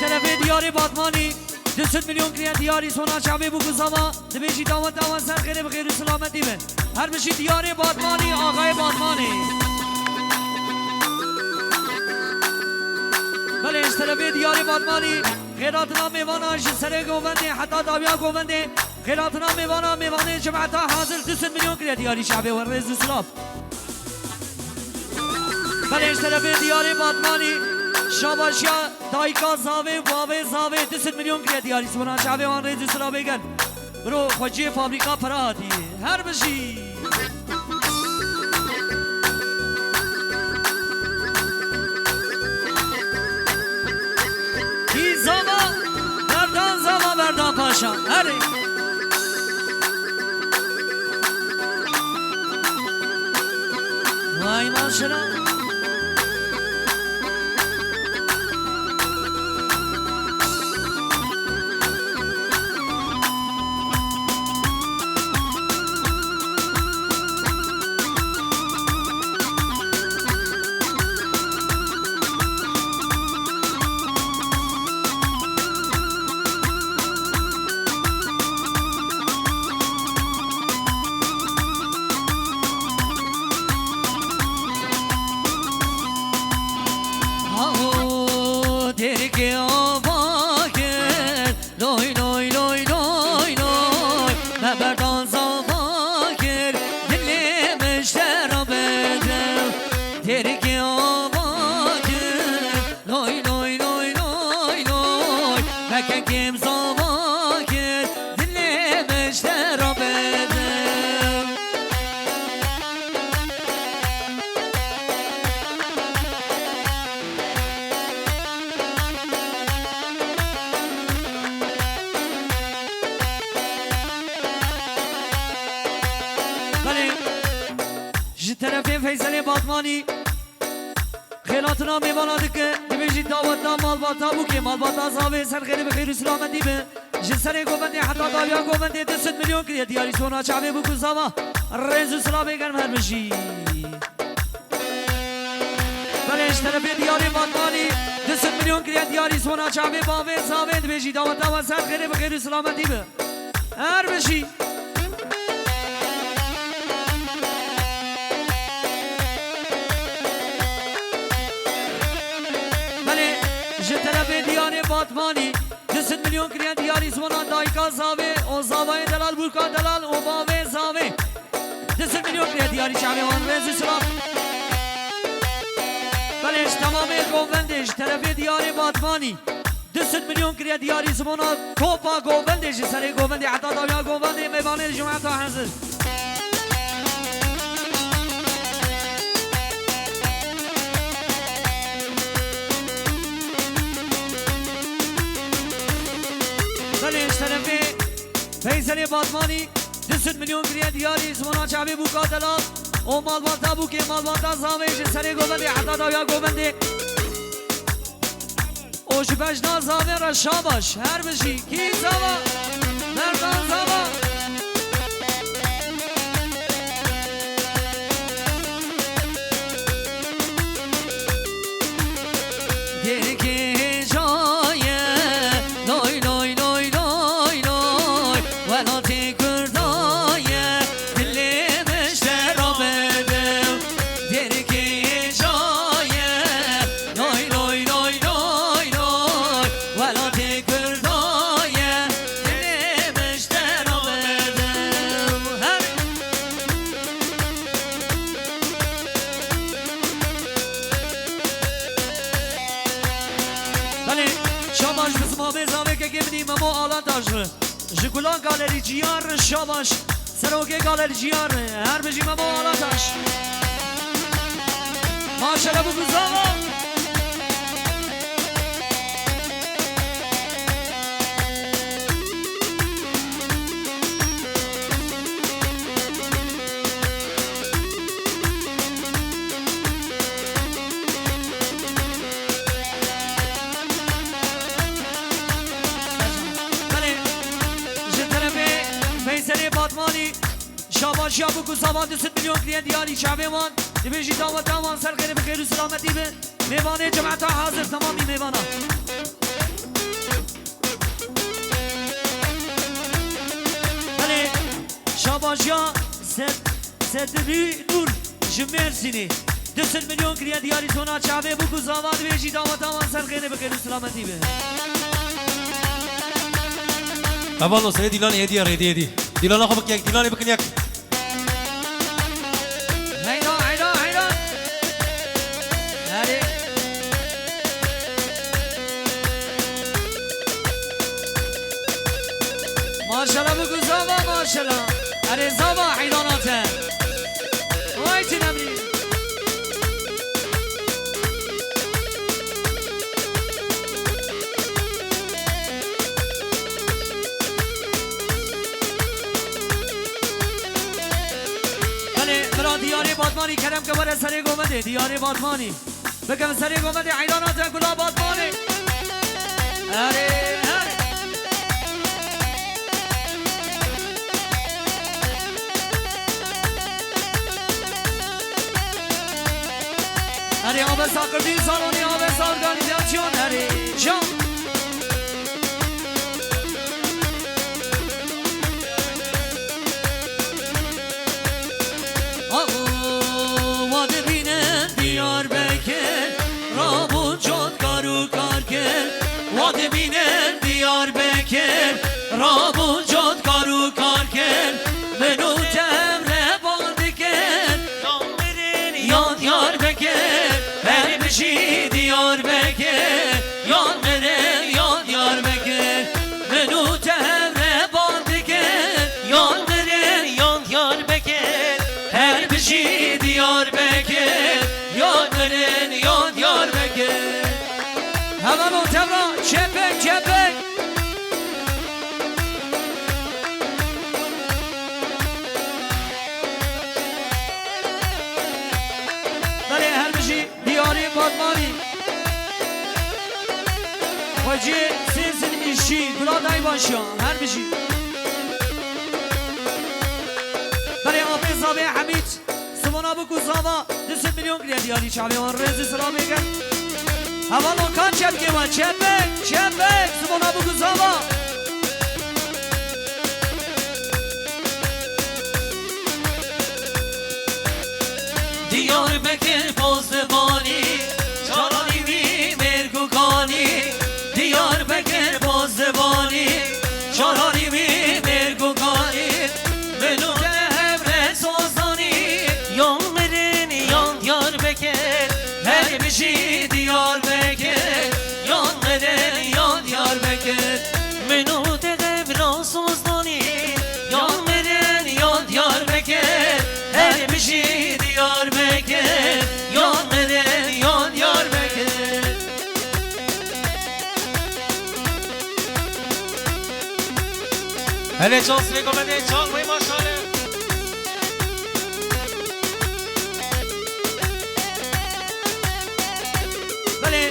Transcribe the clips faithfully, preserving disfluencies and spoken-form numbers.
Terefê Diyarê Batmanî, du sed milyon kiriye diyarî sona çavê bû ku zava, dibêjî daweta wan ser xêrê bi xêr û selametî bin. Her bijî Diyarê Batmanî, axayê Batmanê. Belê, ji terefê Diyarê Batmanî, xêratina mêvana ji serê govendê heta dawiya govendê, xêratina mêvana, mêvanê cemeta hazir, du sed milyon kiriye diyarî çavê wan, rêz û silav. Belê, ji terefê Diyarê Batmanî, şabaşiya dayika zavê û bavê zavê, du sed milyon kiriye diyarî, sona çavê wan, rêz û silavê gel. Bro, xweciyê fabrîka pera hatiye. Her bijî. Kî zava, Berdan zava, Berdan Paşa. Herê. Vay maşallah. Haho dergê ava kir, loy, loy, loy, loy, loy. Me berdan zava kir, dilê min ji te re bide. Dergê ava kir, loy, loy, loy, loy, loy. Me kekêm zava kir, dilê min ji te re bide. Belê, ji terefê Feyzelê Batmanî xêlatina mêvana dike, dibêjî daweta malbata bûkê, malbata zavê ser xêrê bi xêr û silametî be. Ji serê govendê heta dawiya govendê du sed milyon kiriye diyarî, sona çavê bû ku zava. Rêz û silavê germ her bijî. Belê, ji terefê Diyarê Batmanî du sed milyon kiriye diyarî, sona çavê bavê zavê, dibêjî daweta wan ser xêrê bi xêr û silametî be. Her bijî. Belê, ji terefê Diyarê Batmanî du sed milyon kiriye diyarî, sona dayika zavê û zavayê delal bûka delal û bavê zavê. Du sed milyon kiriye diyarî çavê wan, rêz û silav. Belê, ji temamê govendê, ji terefê Diyarê Batmanî du sed milyon kiriye diyarî, zimona topa govendê, ji serê govendê heta dawiya govendê, mêvanê li cumeta hezir. Belê, ji terefê Feyzelê Batmanî du sed milyon kiriye diyarî, zimona çavê bûka delal û malbata bûkê, malbata zavê, ji serê govendê heta dawiya govendê. Û ji bejna zavê re şabaş, her bijî, kî zava, Merdan zava. Dergê caye, loy, loy, loy, loy, loy, welatê Kurda ye, dilê min ji te re bide. Dergê caye, loy, loy, loy, loy, loy, welatê Kurda ye, dilê min ji te re bide. Her Belê, şabaş bi ziman bê zavê kekê min î Memo Alataş re. Ji Gulan Galerî Ciyar re şabaş. Serokê Galerî Ciyar re. Her bijî Memo Alataş. Maşallah bu güzel. Belê, ji terefê Feyselê Batmanî şabaşiya bû ku savan du sed milyon kiriye diyarî çavê wan. Dibêjî daweta wan ser xêrê bi xêr û selametî bi. Mêvanê cemeta hazir, temamî mêvana. Aja Sed-, Sedrî Nur ji Mêrsînê. Du sed milyon kiriye diyarî zona çavê bû ku zava dibêjî daweta wan ser xêrê bi xêr û silametî be. Hevalno serê Dîlanê hêdî ye rêdî hêdî. Dîlana xwe bikin yek, Dîlanê bikin yek. Heyran, heyran, heyran. Erê. Maşallah bu zava maşallah. Erê zava heyranate. Vay tinemrî. Belê, bira Diyarê Batmanî kerem ke were serê gomedê, Diyarê Batmanî. Bikim serê gomedê, heyranate gula Batmanê. Erê, erê. Erê, avesa Kurdî salonê, avesa organîzasyon, erê, can. Awo, wa dibînin Diyarbekir, rabûn cot kar û kar kir. Wa dibînin Diyarbekir, rabûn cot kar û kar kir. Min û te hev re bal dikin. Yan mirin, yan Diyarbekir, her bijî Diyarbekir. Yan mirin, yan Diyarbekir, min û te hev re bal dikin. Yan mirin, yan Diyarbekir, her bijî Diyarbekir. Yan mirin, yan Diyarbekir. Hevalno tevra, çepek, çepek. Belê her bijî Diyarê Batmanî. Xweciyê Sêzin Îşçî, Gula Daybaşiya, her bijî. Belê apê zavê Hemîd, Simona Bûk û Zava, du sed milyon kiriye diyarî çavê wan, rêzî silamê ke. Hevalno ka çepkê we, çepek, çepek, Simona Bûk û Zava. Diyarbekir Pozdivanî, çaranî wî mêrg û kanî. Diyarbekir Pozdivanî, çaranî wî mêrg û kanî. Min û te hev re soz danî. Yan mirin, yan Diyarbekir, her bijî Diyarbekir. Yan mirin, yan Diyarbekir, min û te hev re soz danî. Yan mirin, yan Diyarbekir, her bijî Diyarbekir. Yan mirin, yan Diyarbekir. Hele çal sirê gomedê, çal wê maşale. Belê.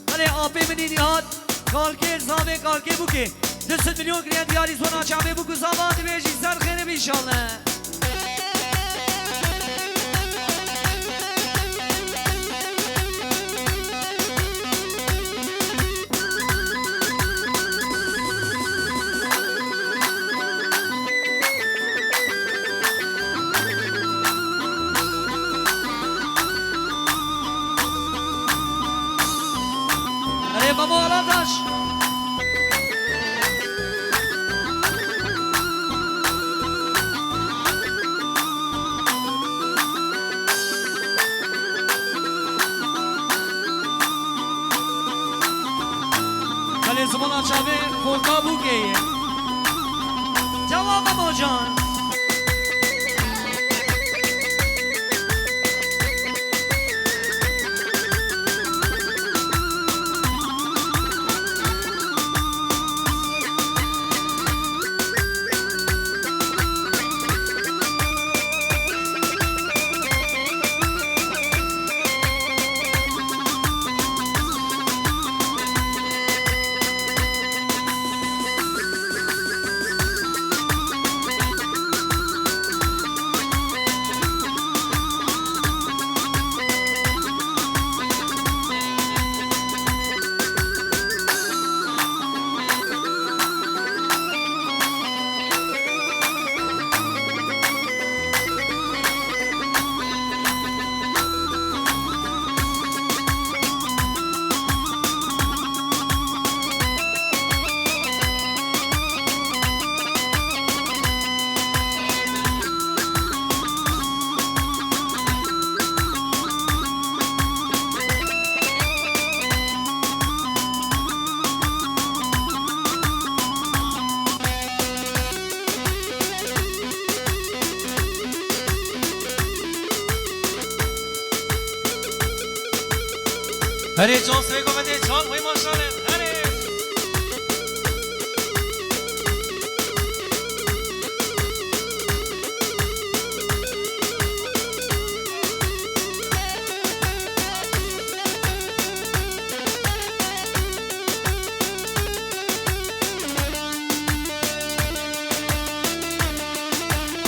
Belê apê min î Nîhat, kalkê zavê kalkê bûkê. Du sed milyon kiriye diyarî zona çavê bûk û zava dibêjî ser xêrê bî înşallah. Erê Memo Alandaş. Belê zimana çavê xorta bûkê ye. Devam Memo can. Herê can sirê govendê çal wê maşallah. Herê.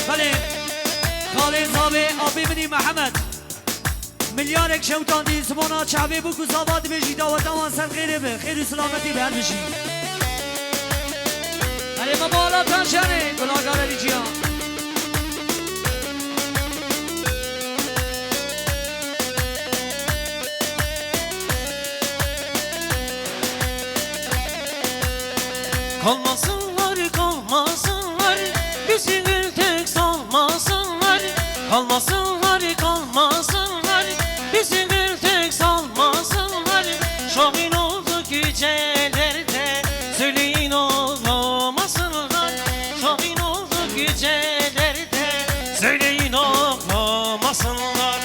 Belê, xalê zavê apê min î Mihemed. Milyarek şewtan dî, zimana çavê bû ku zava dibêjî, daweta wan ser xêrê be, xêr û silametî be, her bijî. Erê me bala tan şerê, gula garerî ciya. Kalmasınlar, kalmasınlar, bizi gül tek salmasınlar. Kalmasınlar, kalmasınlar, bizi gül tek salmasınlar. Şahin olduk yücelerde, söyleyin ağlamasınlar. Şahin olduk yücelerde, söyleyin ağlamasınlar.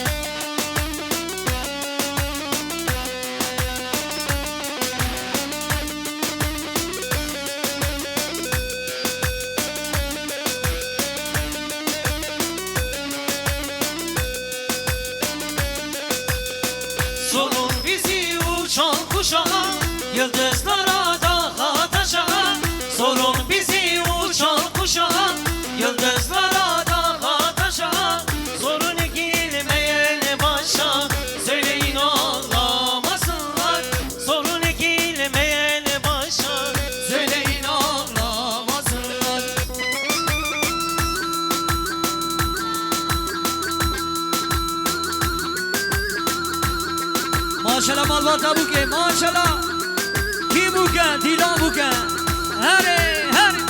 Sorun bizi uçan kuşağa, yıldızlara, dağa, taşa. Sorun bizi uçan kuşağa, yıldızlara, dağa, taşa. Sorun ekilmeyen başa, söyleyin ağlamasınlar. Sorun ekilmeyen başa, söyleyin ağlamasınlar. Maşallah malbata bûke, maşallah. Kî bûke, dîlan bûke. Herê, herê.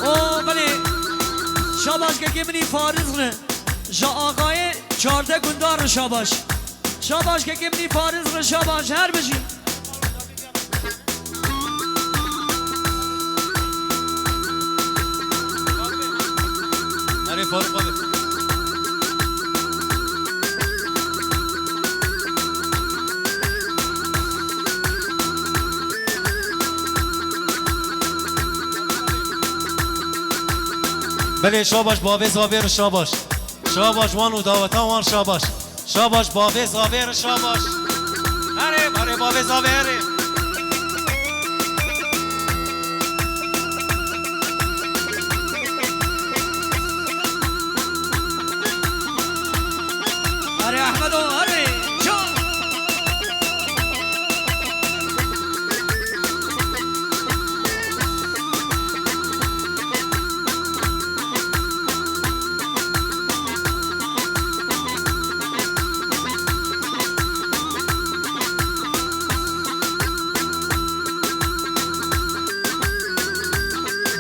O, belê. Şabaş kekê min î Fariz re. Ji axayê çardeh gundar re şabaş. Şabaş kekê min î Fariz re şabaş, her bijî. Erê Faruk abi. Belê şabaş, bavê zavê re şabaş. Şabaş wan û dawetan wan şabaş. Şabaş, bavê zavê re şabaş. Herê, herê, bavê zavê herê. Herê Ehmedo, herê. Çal.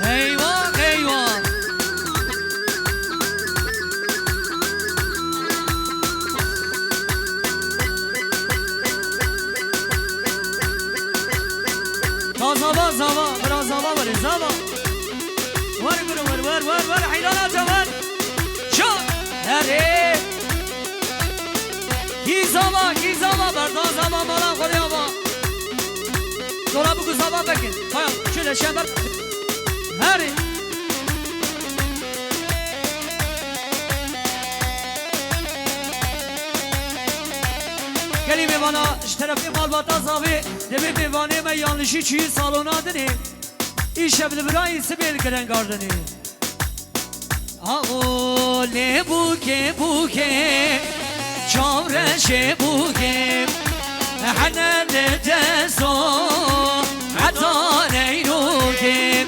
Eyvah, eyvah. Ta zava, zava, bira zava were, zava. Wer guro wer, wer, wer, wer, heylana te wer. Çal. Herê. Kî zava, kî zava, berdan zava, mala xwe de ava. Dora biku zava vekin. Haya, şöyle şember. Herê. Gelî mêvana ji terefê malbata zavê, dibê mêvanê me yanlişî çûyî salona dinê. Îşev li birayî sibê li girengardinê. Awo lê bûkê bûkê, çavreşê bûkê, hene li deso heta neynûkê.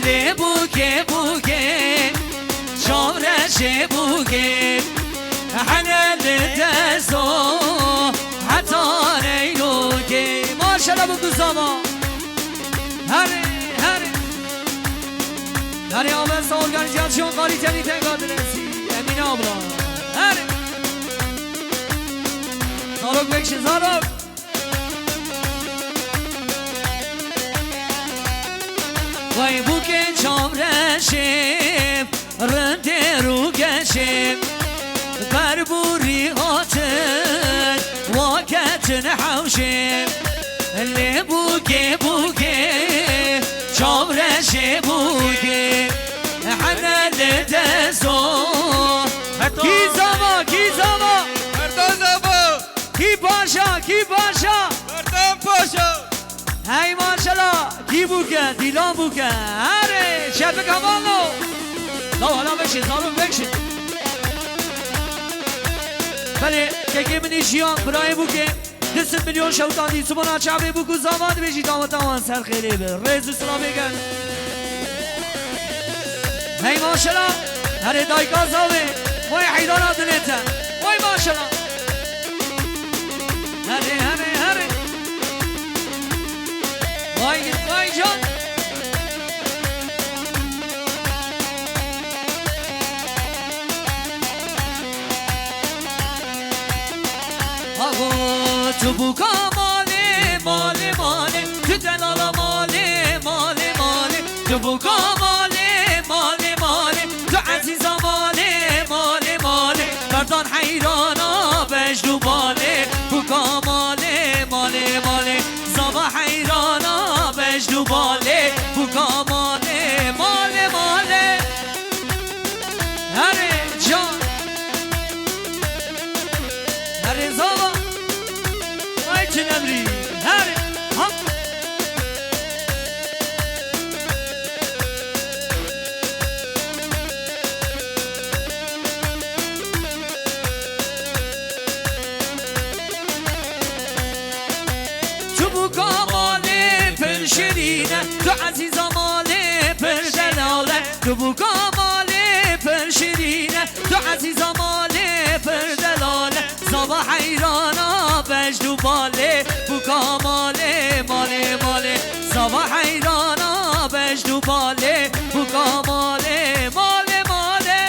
Lê bûkê bûkê, çavreşê bûkê, hene li deso heta neynûkê. Maşallah bûku zava. Herê, herê. Herê, Avensa Organizasyon kaliteli tengadinesi. Emine abla. Herê. Zarok bekşi, zarok. Vay bûkê çavreşê. Rindêr û geşê berbûrî hatin, wa ketin hewşê. Lê bûkê bûkê, çavreşê bûkê, hene li dezo. Kî zava, kî zava? Merdan zava. Kî paşa, kî paşa? Merdan paşa. Hey maşallah, kî bûke, dîlan bûke. Herê, şefik hevalno. La hala vekşin, zarok vekşin. Belê, kekê min î jiyan, birayê bûke. Du sed milyon şewtan dî, simona çavê bûk û zava dibêjî daweta wan ser xêrê be. Rêz û silavê gel. Hey maşallah. Herê dayka zavê. Vay heyrana dilê te. Vay maşallah. Herê, herê, herê. Vay, vay can. Ago, tu bûka malê, malê, malê, tu delala malê, malê, malê, tu bûka malê, malê, malê, tu ezîza malê, malê, malê, Merdan heyrana bejd û balê, bûka malê, malê, malê, zava heyrana bejd û balê, bûka malê, malê, malê. Herê can. Herê zava. Ay çinemrî. Herê. Ha. Tu bûka malê pir şirîn e, tu ezîza malê pir delal e. Tu bûka malê pir şirîn e, tu ezîza malê pir delal e. Zava heyrana bejd û balê, bûka malê, malê, malê. Zava heyrana bejd û balê, bûka malê, malê, malê.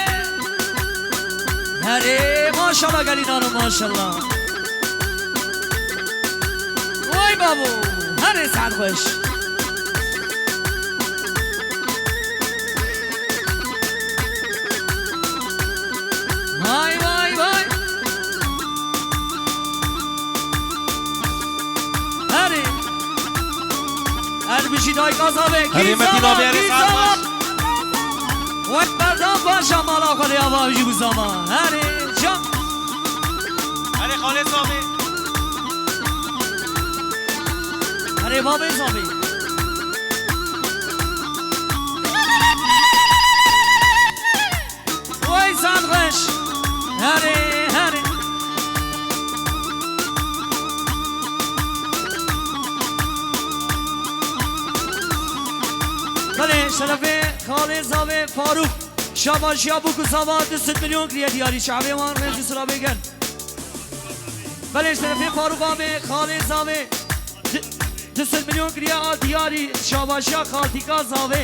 Herê maşallah gelî nano maşallah. Vay babo, herê saet xweş. Vay, vay, vay. Herê. Her bijî dayka zavê. Herê Metin abi, herê saet xweş. Wek berdan paşa mala xwe lê ava jî bu zaman. Herê can. Herê xalê zavê. Herê babê zavê. Wey zan xweş. Herê, herê. Belê, şerefê xalê zavê Farûq. Şabaşiya bûk û zava du sed milyon kiriye diyarî. Çavê wan rêz û sira bêgel. Belê, şerefê Farûq abê, xalê zavê. Du-, du sed milyon kiriye a diyarî. Şabaşiya xaltîka zavê.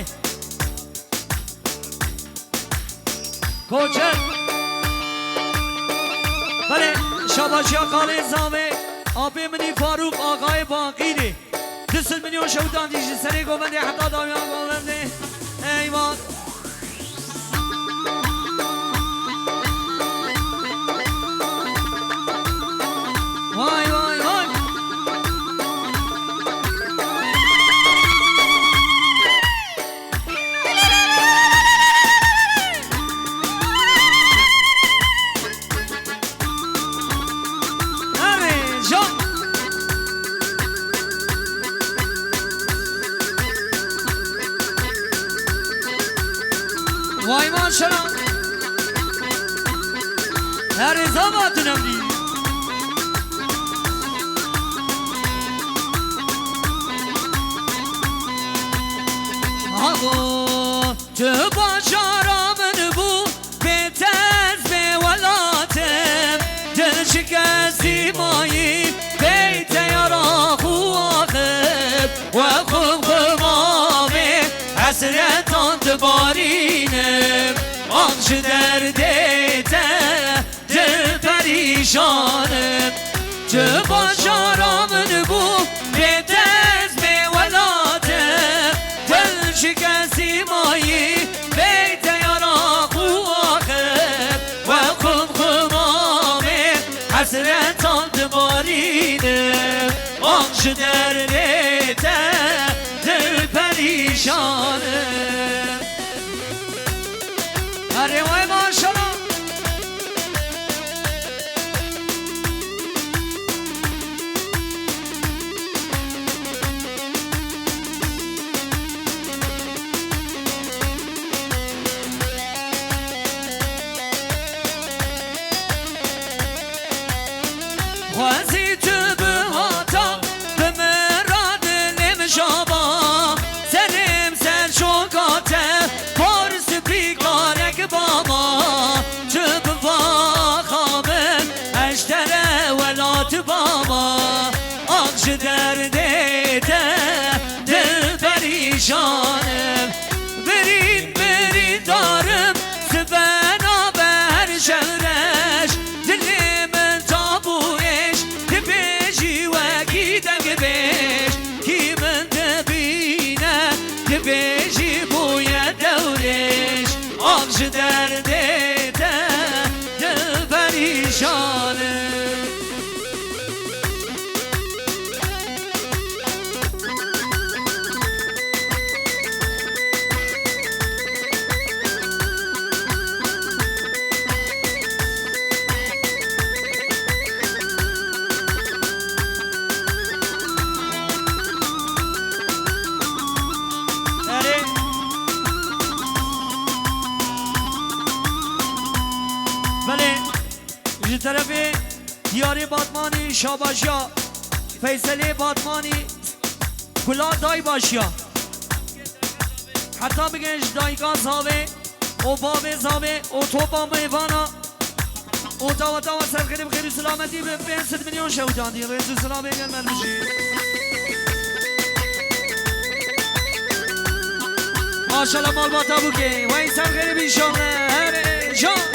Koçer. Belê, şabaşiya xalê zavê, apê min î Farûq axayê Baqîrê. Du sed milyon şewtan dî ji serê govendê heta dawiya govendê. Eyvan. Vay, vay, vay. Erê can. Vay maşallah. Erê zava tu nemdî. Abo, tu bacara min bû, bê te ez bê welatim. Dil şikestî mayî, bê te yara xwe axif. We xum xum avê hesretan dibarînim. An ji derdê te dil perîşan im. Tu bacara min bû, bê te ez bê welatim. Dil şikestî mayî, bê te yara xwe Ji derdê te dil perîşan im. Erê way maşallah. Xwezî tu bihata bi min re dilê min şaba. Serê min ser şoka te, par spî karek bama. Tu bi vaxa min, ez ji te re welat bama. Ax ji derdê te dil perîşan im. Birîn birîndar im, sibena ber şewreş. Dilê min tabû êş, dibêjî wekî dengbêj. Kî min dibîne, dibêjî bûye dewrêş. Ax ji derdê te dil perîşan im. Erê. Belê. Ji terefê Diyarê Batmanî şabaşiya, Feyselê Batmanî Gular Daybaşiya. Heta bigên ji dayika zavê û bavê zavê û topa mêvana û tawa tawa ser xêrê bi xêr û selametî bi pênc sed milyon şewitandî. Rêz û selamê gel mermijî. Maşallah malbata bûkê. Wey ser xêrê bî inşallah. Herê can.